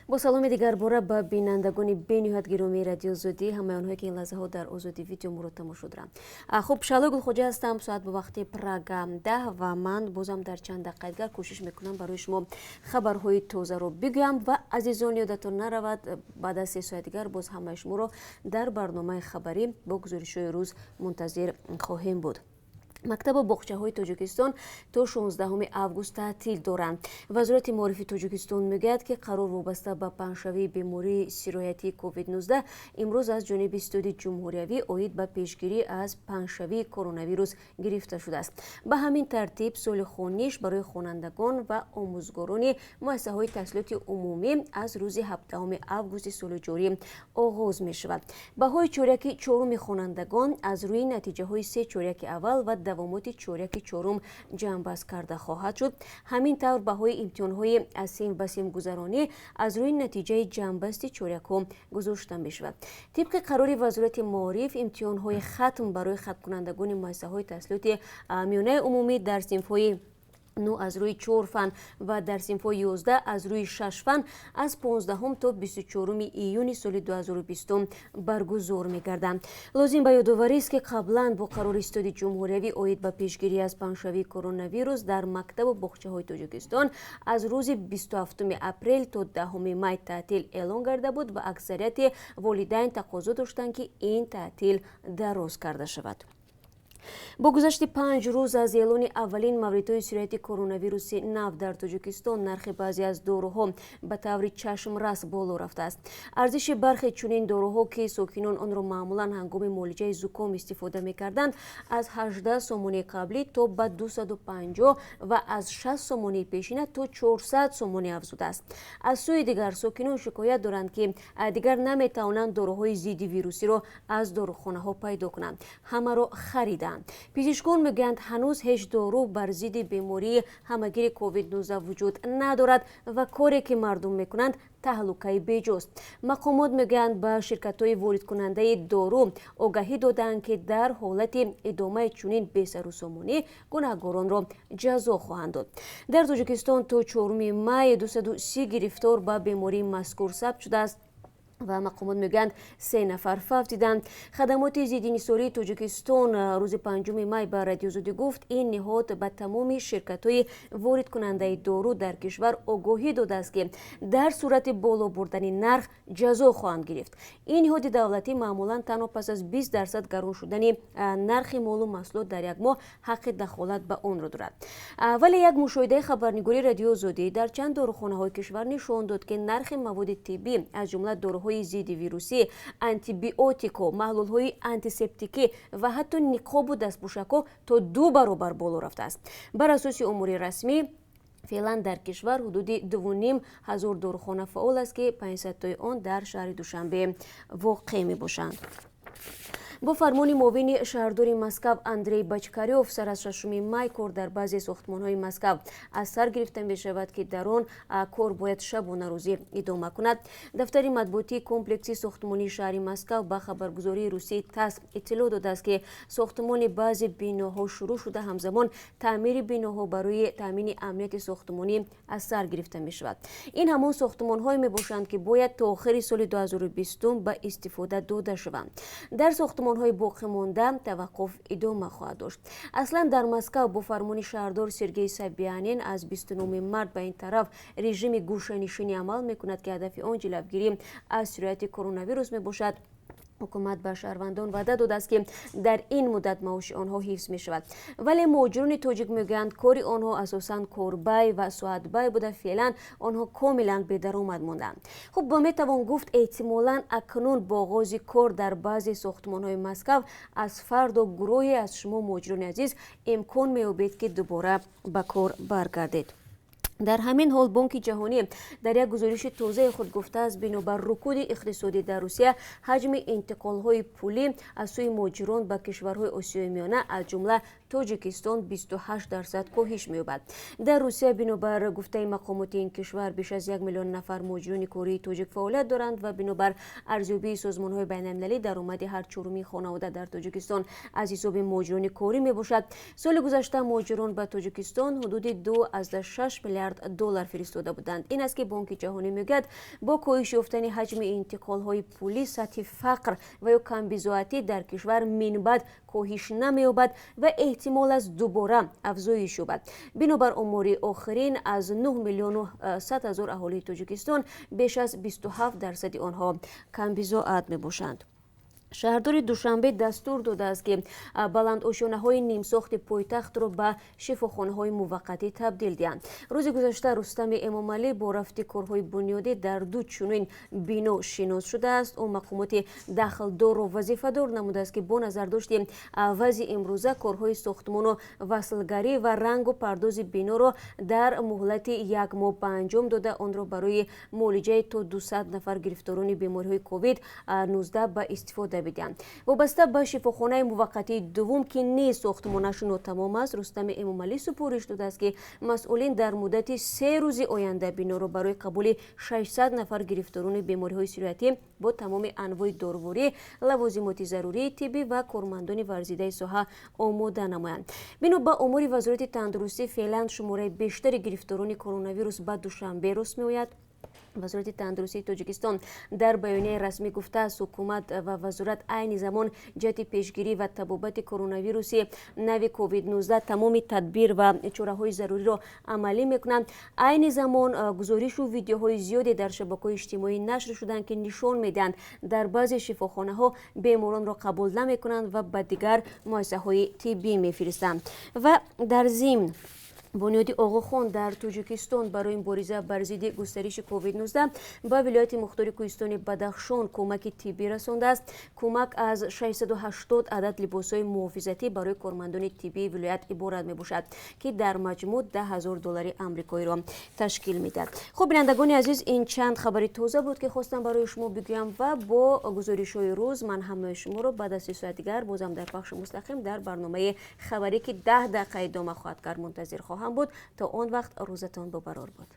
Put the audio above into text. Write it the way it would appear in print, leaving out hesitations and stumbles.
Бо саломи дигарбора ба бинандагони бениҳоят гиромии Радиои Озодӣ, ҳамаи онҳое, ки ин лаҳзаҳо дар Озодӣ Видео моро тамошо доранд. Хуб, Шаҳлои Гулхоҷа ҳастам. Соат ба вақти Прага 10 ва ман бозам дар чанд дақиқаи дигар кӯшиш мекунам, барои шумо хабарҳои тозаро бигӯям. Ва азизон, ёдатон наравад, баъд аз 3 соат дигар боз ҳамаи шуморо дар барномаи хабарӣ бо гузоришҳои рӯз мунтазир хоҳем буд. Мактабу боғчаҳои Тоҷикистон то 16 август таътил доранд. Вазорати маорифи Тоҷикистон мегӯяд, ки қарор вобаста ба паҳншавии бемории сироятии COVID-19 имрӯз аз ҷониби Ситоди ҷумҳуриявӣ оид ба пешгирӣ аз паҳншавии коронавирус гирифта шудааст. Ба ҳамин тартиб, соли хониш барои хонандагон ва омӯзгорони муассисаҳои таҳсилоти умумӣ аз рӯзи 17 августи соли ҷорӣ оғоз мешавад. Баҳои чоряки чоруми хонандагон аз рӯи натиҷаҳои се чоряки аввал ва давомоти чоряки чорум ҷамъбаст карда хоҳад шуд. Ҳамин тавр, баҳои имтиҳонҳои аз синф ба синф гузаронӣ аз рӯи натиҷаи ҷамъбасти чорякҳо гузошта мешавад. Тибқи қарори Вазорати маориф, имтиҳонҳои хатм барои хатмкунандагони муассисаҳои таҳсилоти миёнаи умумӣ дар синфҳои 9 аз рӯи чор фан ва дар синфҳои 11 аз рӯи шаш фан аз 15 то 24 июни соли 2020 баргузор мегарданд. Лозим ба ёдоварист, ки қаблан бо қарори Ситоди ҷумҳуриявӣ оид ба пешгирӣ аз паҳншавии коронавирус дар мактабу боғчаҳои Тоҷикистон аз рӯзи 27 апрел то 10 май таътил эълон карда буд ва аксарияти волидайн тақозо доштанд, ки ин таътил дароз карда шавад. Бо гузашти 5 рӯз аз эълони аввалин мавридҳои сирояти коронавируси нав дар Тоҷикистон, нархи баъзе аз доруҳо ба таври чашмрас боло рафтааст. Арзиши бархе чунин доруҳо, ки сокинон онро маъмулан ҳангоми муолиҷаи зуком истифода мекарданд, аз 18 сомонии қаблӣ то ба 250 ва аз 60 сомонии пешина то 400 сомонӣ афзудааст. Аз сӯи дигар, сокинон шикоят доранд, ки дигар наметавонанд доруҳои зидди вирусиро аз дорухонаҳо пайдо кунанд, ҳамаро харидаанд. Пизишкон мегӯянд, ҳанӯз ҳеҷ дору бар зидди бемории ҳамагири COVID-19 вуҷуд надорад ва коре, ки мардум мекунанд, таҳлукаи беҷост. Мақомот мегӯянд, ба ширкатҳои воридкунандаи дору огаҳӣ додаанд, ки дар ҳолати идомаи чунин бесарусомонӣ гунаҳгоронро ҷазо хоҳанд дод. Дар Тоҷикистон то 4 май 230 гирифтор ба бемории мазкур сабт шудааст ва мақомот мегӯянд, се нафар фавтиданд. Хадамоти зиддиинҳисории Тоҷикистон рӯзи 5 май ба Радиои Озодӣ гуфт, ин ниҳод ба тамоми ширкатҳои воридкунандаи дору дар кишвар огоҳӣ додааст, ки дар сурати боло бурдани нарх ҷазо хоҳанд гирифт. Ин ниҳоди давлатӣ маъмулан танҳо пас аз 20% гарон шудани нархи молу маҳсулот дар як моҳ ҳаққи дахолат ба онро дорад. Вале як мушоҳидаи хабарнигории Радиои Озодӣ дар чанд дорухонаҳои кишвар нишон дод, ки нархи маводи тиббӣ, аз ҷумла доруҳои зидди вирусӣ, антибиотико, маҳлулҳои антисептикӣ ва ҳатто ниқобу дастпӯшакҳо то ду баробар боло рафтааст. Бар асоси омори расмӣ, феълан дар кишвар ҳудуди 2500 дорухона фаъол аст, ки 500тои он дар шаҳри Душанбе воқеъ мебошанд. Бо фармони муовини шаҳрдори Москав Андрей Бочкарёв, сар аз 6 май кор дар баъзе сохтмонҳои Москав аз сар гирифта мешавад, ки дар он кор бояд шабонарӯзӣ идома кунад. Дафтари матбуотии комплекси сохтмонии шаҳри Москав ба хабаргузории русии ТАСС иттилоъ додааст, ки сохтмони баъзе биноҳо шурӯъ шуда, ҳамзамон таъмири биноҳо барои таъмини амнияти сохтмонӣ аз сар гирифта мешавад. Ин ҳамон сохтмонҳое мебошанд, ки бояд то охири соли 2020 ба истифода дода шаванд. Дар сохтмонҳои боқимонда таваққуф идома хоҳад дошт. Аслан дар Москав бо фармони шаҳрдор Сергей Собянин аз 29 март ба ин тараф режими гӯшанишинӣ амал мекунад, ки ҳадафи он ҷилавгирӣ аз сирояти коронавирус мебошад. Ҳукумат ба шаҳрвандон ваъда додааст, ки дар ин муддат маоши онҳо ҳифз мешавад. Вале муҳоҷирони тоҷик мегӯянд, кори онҳо асосан корбай ва соатбай буда, феълан онҳо комилан бедаромад монданд. Хуб, метавон гуфт, эҳтимолан акнун бо оғози кор дар баъзе сохтмонҳои Москав аз фардо гурӯҳе аз шумо, муҳоҷирони азиз, имкон меёбед, ки дубора ба кор баргардед. Дар ҳамин ҳол, Бонки Ҷаҳонӣ дар як гузориши тозаи худ гуфтааст, бинобар рукуди иқтисодӣ дар Русия, ҳаҷми интиқолҳои пулӣ аз сӯи муҳоҷирон ба кишварҳои Осиёи Миёна, аз ҷумла Тоҷикистон, 28% коҳиш меёбад. Дар Русия, бинобар гуфтаи мақомоти ин кишвар, беш аз 1 миллион нафар муҳоҷирони кории тоҷик фаъолият доранд ва бинобар арзёбии созмонҳои байналмилалӣ, даромади ҳар чорумин хонавода дар Тоҷикистон аз ҳисоби муҳоҷирони корӣ мебошад. Соли гузашта муҳоҷирон ба Тоҷикистон ҳудуди 2,6 миллиард. миллиард доллар фиристода буданд. Ин аст, ки Бонки Ҷаҳонӣ мегӯяд, бо коҳиш ёфтани ҳаҷми интиқолҳои пулӣ сатҳи фақр ва ё камбизоатӣ дар кишвар минбаъд коҳиш намеёбад ва эҳтимол аст, дубора афзоиш ёбад. Бинобар омори охирин, аз 9 миллиону 100 ҳазор аҳолии Тоҷикистон беш аз 27 дарсади онҳо камбизоат мебошанд. Шаҳрдори Душанбе дастур додааст, ки баландошёнаҳои нимсохти пойтахтро ба шифохонаҳои муваққатӣ табдил диҳанд. Рӯзи гузашта Рустами Эмомалӣ бо рафти корҳои бунёдӣ дар ду чунин бино шинос шудааст. Ӯ мақомоти дахлдорро вазифадор намудааст, ки бо назардошти вазъи имрӯза корҳои сохтмону васлгарӣ ва рангу пардози биноро дар муҳлати як моҳ ба анҷом дода, онро барои муолиҷаи то 200 нафар гирифторони бемориҳои ковид 19 ба истифода бидиҳанд. Вобаста ба шифохонаи муваққатии дуввум, ки низ сохтмонаш нотамом аст, Рустами Эмомалӣ супориш додааст, ки масъулин дар муддати 3 рӯзи оянда биноро барои қабули 600 нафар гирифторони бемориҳои сироятӣ бо тамоми анвои доруворӣ, лавозимоти зарурии тиббӣ ва кормандони варзидаи соҳа омода намоянд. Бино ба омори Вазорати тандурустӣ, феълан шумораи бештари гирифторони коронавирус ба Душанбе рост меояд. Вазорати тандурустии Тоҷикистон дар баёнияи расмӣ гуфтааст, ҳукумат ва вазорат айни замон ҷиҳати пешгирӣ ва табобати коронавируси нави ковид-19 тамоми тадбир ва чораҳои заруриро амалӣ мекунанд. Айни замон гузоришу видеоҳои зиёде дар шабакаҳои иҷтимоӣ нашр шуданд, ки нишон медиҳанд, дар баъзе шифохонаҳо беморонро қабул намекунанд ва ба дигар муассисаҳои тиббӣ мефиристанд. Ва дар зимн, Бунёди Оғохон дар Тоҷикистон барои мубориза бар зидди густариши ковид-19 ба вилояти мухтори кӯҳистони Бадахшон кӯмаки тиббӣ расондааст. Кӯмак аз 680 адад либосҳои муҳофизатӣ барои кормандони тиббии вилоят иборат мебошад, ки дар маҷмӯъ 10 000 доллари амрикоиро ташкил медиҳад. Хуб, бинандагони азиз, ин чанд хабари тоза буд, ки хостам барои шумо бигӯям, ва бо гузоришҳои рӯз ман ҳамаи шуморо баъд аз 3 соат дигар бозам дар пахши мустақим дар барномаи хабарӣ, ки 10 дақиқа идома хоҳад кард, мунтазир хоҳам буд. То он вақт рӯзатон бобарор буд.